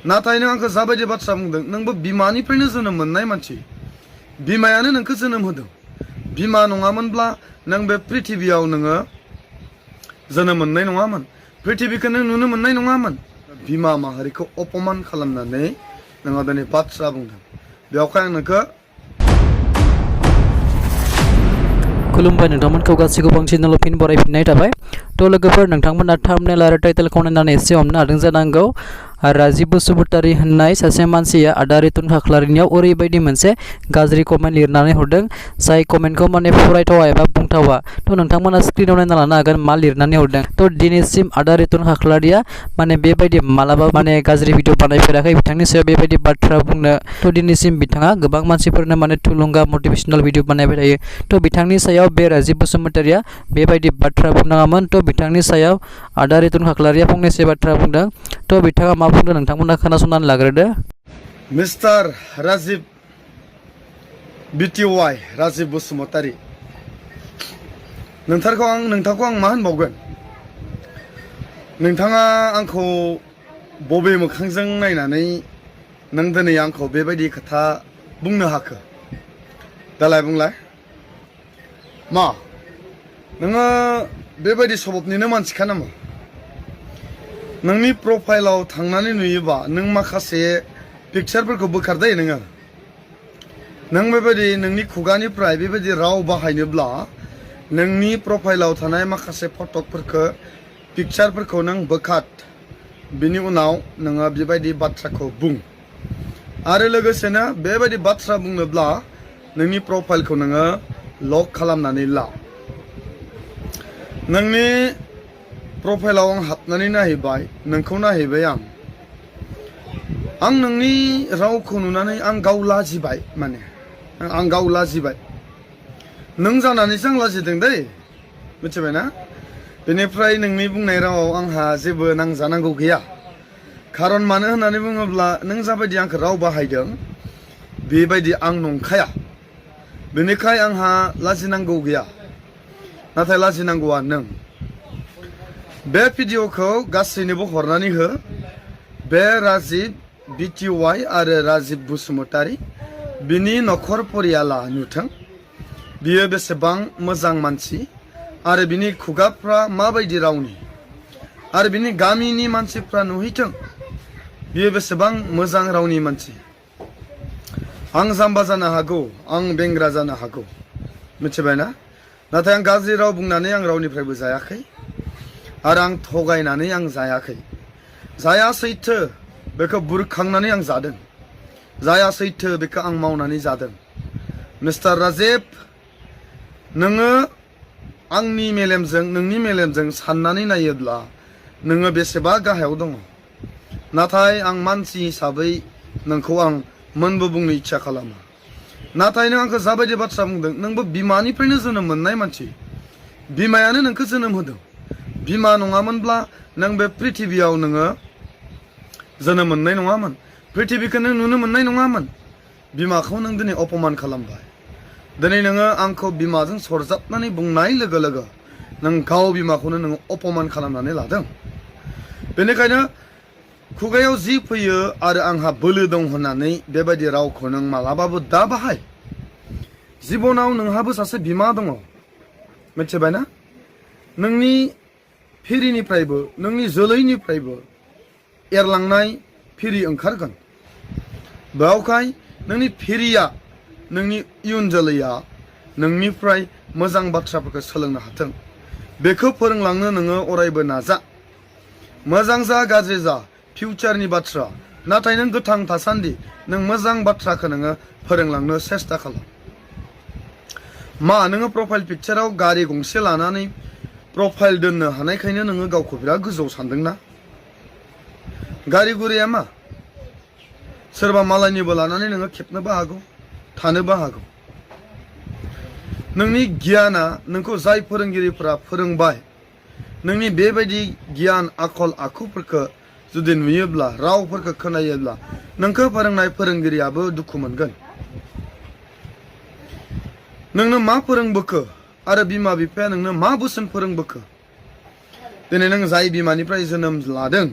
नाथाय नों आंखौ जाबायदि बाथ्रा बुंदों नोंबो बिमानिफ्रायनो जोनोम मोननाय मानसि बिमायानो नोंखौ जोनोम होदों बिमा नङामोनब्ला नों बे पृथिबियाव नोङो जोनोम मोननाय नङामोन पृथिबिखौ नों नुनो मोननाय नङामोन बिमा माहारिखौ अपमान खालामनानै नोङो दिनै बाथ्रा बुंदों बेवहाय आं नोंखौ खुलुमबाय नोंथांमोनखौ गासैखौबो आं चेनेलाव फिन बरायफिननाय थाबाय थ' लोगोफोर नोंथांमोना थाम्बनेल आरो टाइटेलखौ नायनानै एसे हमनो हादों जानांगौ राजिब बसुमतारी होननाय सासे मानसिया आदा रितुन खाख्लारिनियाव ओरैबायदि मोनसे गाज्रि कमेन्ट लिरनानै हरदों जाय कमेन्टखौ माने फरायथावा एबा बुंथावा थ' नोंथांमोना स्क्रिनाव नायना लानो हागोन मा लिरनानै हरदों थ' दिनैसिम आदा रितुन खाख्लारिया माने बेबायदि मालाबा माने गाज्रि भिडिअ बानायफेराखै बिथांनि सायाव बेबायदि बाथ्रा बुंनो थ' दिनैसिम बिथाङा गोबां मानसिफोरनो माने थुलुंगा मटिभेशनेल भिडिअ बानायबाय थायो थ' बिथांनि सायाव बे राजिब बसुमतारीया बेबायदि बाथ्रा बुंनाङामोन थ' बिथांनि सायाव आदा रितुन खाख्लारिया फंनैसो बाथ्रा बुंदों थ' बिथाङा मा बुंदों नोंथांमोना खोनासंनानै लाग्रोदो मिस्टार राजिब बिटिवाइ राजिब बसुमतारी नोंथांखौ आं मा होनबावगोन नोंथाङा आंखौ बबे मोखांजों नायनानै नों दिनै आंखौ बेबायदि खोथा बुंनो हाखो दालाय बुंलाय मा नोङो बेबायदि स्वभाबनिनो मानसिखा नामा नोंनि प्रफाइलाव थांनानै नुयोबा नों माखासे पिक्चारफोरखौ बोखारदे नों बेबायदि नोंनि खुगानिफ्राय बेबायदि राव बाहायनोब्ला नोंनि प्रफाइलाव थानाय माखासे फटकफोरखौ पिक्चारफोरखौ नों बोखार बिनि उनाव नोङो बेबायदि बाथ्राखौ बुं आरो लोगोसेनो बेबायदि बाथ्रा बुंनोब्ला नोंनि प्रफाइलखौ नोङो लक खालामनानै ला नोंनि प्रफाइलाव आं हाबनानै नायहैबाय नोंखौ नायहैबाय आं नोंनि रावखौ नुनानै आं गाव लाजिबाय माने आं गाव लाजिबाय नों जानानैसो आं लाजिदों दै मिथिबायना बेनिफ्राय नोंनि बुंनाय रावाव आंहा जेबो नांजानांगौ गैया खारन मानो होननानै बुङोब्ला नों जाबायदि आंखौ राव बाहायदों बेबायदि आं नंखाया बेनिखाय आंहा लाजिनांगौ गैया नाथाय लाजिनांगौआ नों बे भिडिअखौ गासैनोबो हरनानै हो बे राजिब बिटिवाइ आरो राजिब बसुमतारी बिनि नखर परियाला नुथों बियो बेसेबां मोजां मानसि आरो बिनि खुगाफ्रा माबायदि रावनि आरो बिनि गामिनि मानसिफ्रा नुहैथों बियो बेसेबां मोजां रावनि मानसि आं जाम्बा जानो हागौ आं बेंग्रा जानो हागौ मिथिबायना नाथाय आं गाज्रि राव बुंनानै आं रावनिफ्रायबो जायाखै आरो आं थगायनानै आं जायाखै जाया सैथो बेखौ बुरखांनानै आं जादों जाया सैथो बेखौ आं मावनानै जादों मिस्टार राजिब नोङो आंनि मेलेमजों नोंनि मेलेमजों साननानै नायोब्ला नोङो बेसेबा गाहायाव दङ नाथाय आं मानसि हिसाबै नोंखौ आं मोनबो बुंनो इच्छा खालामा नाथाय नों आंखौ जाबायदि बाथ्रा बुंदों नोंबो बिमानिफ्रायनो जोनोम मोननाय मानसि बिमायानो नोंखौ जोनोम होदों बिमा नङामोनब्ला नों बे पृथिबियाव नोङो जोनोम मोननाय नङामोन पृथिबिखौ नों नुनो मोननाय नङामोन बिमाखौ नों दिनै अपमान खालामबाय दिनै नोङो आंखौ बिमाजों सरजाबनानै बुंनाय लोगो लोगो नों गाव बिमाखौनो नोङो अपमान खालामनानै लादों बेनिखायनो खुगायाव जि फैयो आरो आंहा बोलो दं होननानै बेबायदि रावखौ नों मालाबाबो दा बाहाय जिबनाव नोंहाबो सासे बिमा दङ मिथिबायना नोंनि फिरिनिफ्रायबो नोंनि जोलैनिफ्रायबो एरलांनाय फिरि ओंखारगोन बेवहाय नोंनि फिरिया नोंनि इयुन जोलैया नोंनिफ्राय मोजां बाथ्राफोरखौ सोलोंनो हाथों बेखौ फोरोंलांनो नोङो अरायबो नाजा मोजां जा गाज्रि जा फिउचारनि बाथ्रा नाथाय नों गोथां थासान्दि नों मोजां बाथ्राखौ नोङो फोरोंलांनो सेस्था खालाम मा नोङो प्रफाइल पिक्चाराव गारि गंसे लानानै प्रफाइल दोननो हानायखायनो नोङो गावखौ बिराद गोजौ सानदोंना गारि गुरिया मा सोरबा मालायनिबो लानानै नोङो खेबनोबो हागौ थानोबो हागौ नोंनि गियाना नोंखौ जाय फोरोंगिरिफोरा फोरोंबाय नोंनि बेबायदि गियान आखल आखुफोरखौ जुदि नुयोब्ला रावफोरखौ खोनायोब्ला नोंखौ फोरोंनाय फोरोंगिरियाबो दुखु मोनगोन नोंनो मा फोरोंबोखो आरो बिमा बिफाया नोंनो मा बोसोन फोरोंबोखो दिनै नों जाय बिमानिफ्राय जोनोम लादों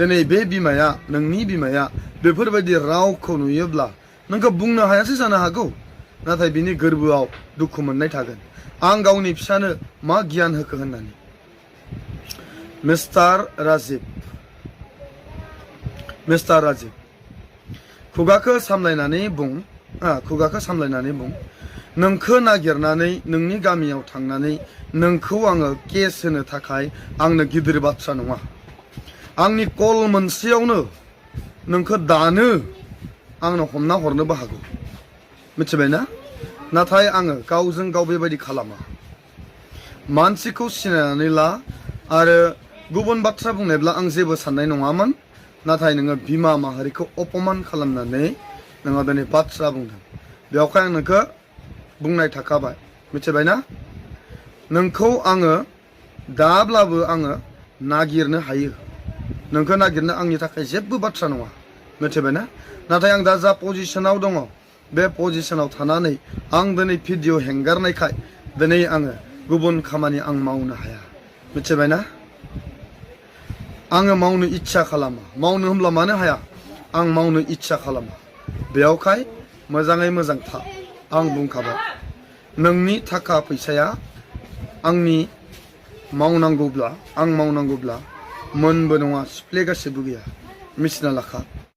दिनै बे बिमाया नोंनि बिमाया बेफोरबायदि रावखौ नुयोब्ला नोंखौ बुंनो हायासो जानो हागौ नाथाय बिनि गोरबोआव दुखु मोननाय थागोन आं गावनि फिसानो मा गियान होखो होननानै मिस्टार राजिब खुगाखौ सामलायनानै बुं नोंखौ नागिरनानै नोंनि गामियाव थांनानै नोंखौ आङो केस होनो थाखाय आंनो गिदिर बाथ्रा नङा आंनि कल मोनसेयावनो नोंखौ दानो आंनो हमना हरनोबो हागौ मिथिबायना नाथाय आङो गावजों गाव बेबायदि खालामा मानसिखौ सिनायनानै ला आरो गुबुन बाथ्रा बुंनायब्ला आं जेबो साननाय नङामोन नाथाय नोङो बिमा माहारिखौ अपमान खालामनानै नोङो दिनै बाथ्रा बुंदों बेवहाय आं नोंखौ बुंनाय थाखाबाय मिथिबायना नोंखौ आङो दाब्लाबो आङो नागिरनो हायो नोंखौ नागिरनो आंनि थाखाय जेबो बाथ्रा नङा मिथिबायना नाथाय आं दा जा पजिशनाव दङ बे पजिशनाव थानानै आं दिनै भिडिअ हेंगारनायखाय दिनै आङो गुबुन खामानि आं मावनो हाया मिथिबायना आङो मावनो इच्छा खालामा मावनो होमब्ला मानो हाया आं मावनो इच्छा खालामा बेयावखाय मोजाङै मोजां था आं बुंखाबाय नोंनि थाखा फैसाया आंनि मावनांगौब्ला मोनबो नङा सिफ्ले गासिबो गैया मिथिना लाखा